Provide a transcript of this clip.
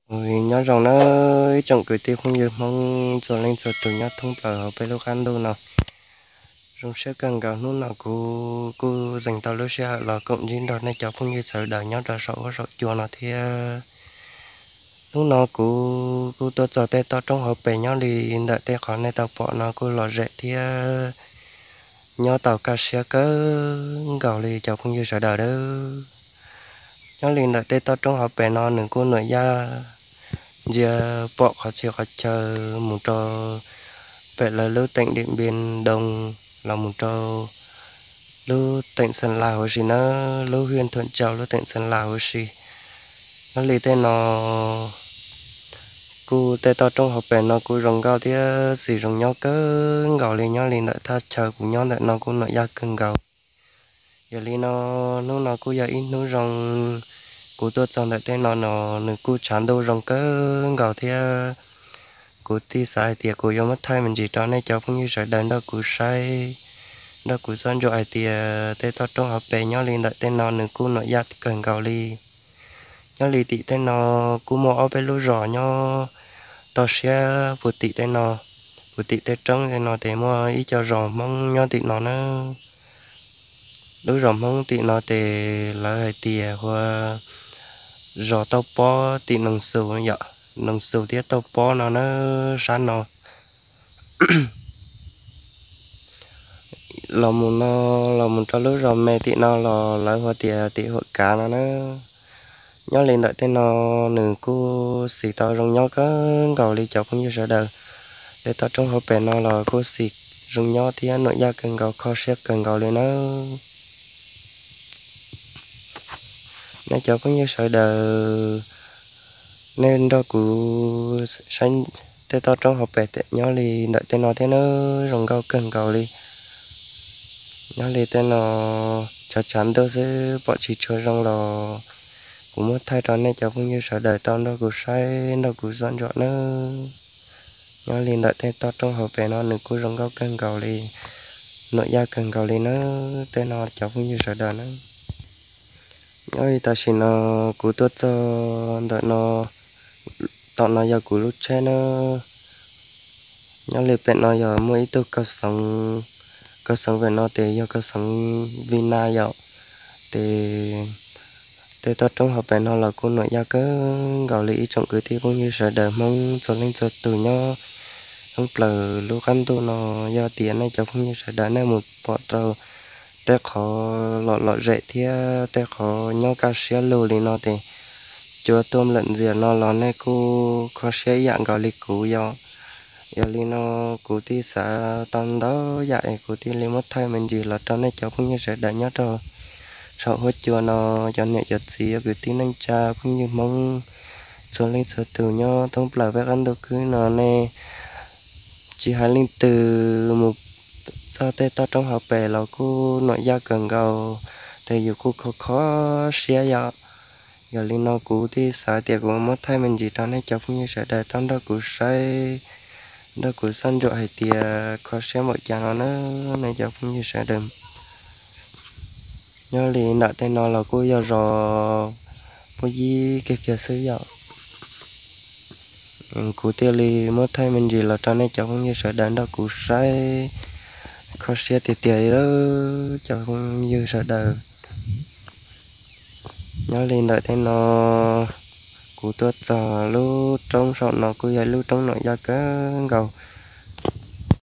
Ua nyob zoo nawb ib tsoom kwv tij phooj ywg Hmoob txhua leej txhua tus nyob thoob plaws hauv peb lub qab ntuj no. Zoo siab kawg nkaus hnub no kuv kuj zeeg tau lub sij hawm los koom ntsib nrog nej cov phooj ywg sawv daws nyob rau saum huab saum cua no thiab. Hnub no kuv kuj tuaj txog tej toj roob hauv pes nyob li ntawm tej qhov nej tau pom no kuj lom zem thiab nyob tau kaj siab kawg nkaus li cov phooj ywg sawv daws a. Nyob li ntawm tej toj roob hauv pes no nws kuj nuam yaj ntsia pom qhov txhia qhov chaw mus rau pem lawv lub teem Diam Npias Doo los mus rau lub teem Xeem Las huv si nawb, lub hiaj Thuam Tsau lub teem Xeem Las huv si. Nyob li tej no kuj tej toj roob hauv pes no kuj zoo nkauj thiab xis zoo nyob kawg nkaus li. Nyob li ntawm thaj chaw kuv nyob ntawm no kuj nuam yaj kawg nkaus. Yog li no hnub no kuj yog ib hnub zoo, kuv tuaj txog ntawm tej no no nws kuj tshav ntuj zoo kawg nkaus thiab. Kuv thiaj xav hais tias kuv yuav muab thaij me ntsis rau nej cov phooj ywg sawv daws nrog kuv saib, nrog kuv txhoj ntsuam hais tias tej toj roob hauv pes nyob li ntawm tej no nws kuj nuam yaj kawg nkaus li. Nyob li tim tej no kuj muaj ob peb lub zos nyob toj siab puag tim tej no, puag tim tej roob tej no ces muaj ib co zos Hmoob nyob tim no na. Lub zos Hmoob tim no ces lawv hais tias ua zos Tauj Pob tim Noog Xus yom, Noog Xus thiab Tauj Pob no na, sab no. Los mus no, los mus rau lub zos me tim no los lawv hu tias tim Huam Kav no na. Nyob li ntawm tej no nws kuj xis tau zoo nyob kawg nkaus li cov phooj ywg sawv daws. Tej toj roob hauv pes no los kuj xis zoo nyob thiab nuam yaj kawg nkaus kho siab kawg nkaus li nawb. Nej cov phooj ywg sawv daws, nej nrog kuv saib tej toj roob hauv pes nyob li ntawm tej no thiab nawb, zoo nkauj kawg nkaus li. Nyob li tej no tshav tshav ntuj xwb pom tsis tshua zoo los kuv muab thaij rau nej cov phooj ywg sawv daws tau nrog kuv saib nrog kuv txhoj ntsuam nawb. Nyob li ntawm tej toj roob hauv pes no nws kuj zoo nkauj kawg nkaus li, nuam yaj kawg nkaus li nawb tej no cov phooj ywg sawv daws nawb. Nyob li tam sim no kuv tuaj txog ntawm no, tom no yog kuv lub tsheb nawb. Nyob li pem no yog muaj ib tug kaw xoov, kaw xoov pem no ces yog kaw xoov Vina yom. Ces tej toj roob hauv pes no los kuj nuam yaj kawg nkaus li ib tsoom kwv tij phooj ywg sawv daws Hmoob txhua leej txhua tus nyob thoob plaws lub qab ntuj no. Yog tias nej cov phooj ywg sawv daws nej mus pom rau tej qhov lom lom zem thiab tej qhov nyob kaj siab lug li no ces cua tuaj lawm ntxias no los nej kuj kho siab ib yam nkaus li kuv yom. Yog li no kuv thiaj xav tau ntau yam es kuv thiaj li muab thaij me ntsis los rau nej cov phooj ywg sawv daws nyob rau saum huab cua no, cov niam cov txiv cov kwv tij neej tsa phooj ywg Hmoob txhua leej txhua tus nyob thoob plaws peb qab ntuj khwb no nej tsis hais leej twg mus txog tej toj roob hauv pes los kuj nuam yaj kawg nkaus, ces yus kuj kho kho siab yom. Yog li no kuv thiaj xav tias kuv muab thaij me ntsis rau nej cov phooj ywg sawv daws tau nrog kuv saib, nrog kuv txhoj ntsuam hais tias kho siab npaum cas no na nej cov phooj ywg sawv daws. Nyob li ntawm tej no los kuj yog zos puag yib kiag kiag xwb yom. Kuv thiaj li muab thaij me ntsis los rau nej cov phooj ywg sawv daws nrog kuv saib, kho siab tiag tiag li cov phooj ywg sawv daws. Nyob li ntawm tej no kuv tuaj txog lub roob saum no kuj yog ib lub roob nuam yaj kawg nkaus.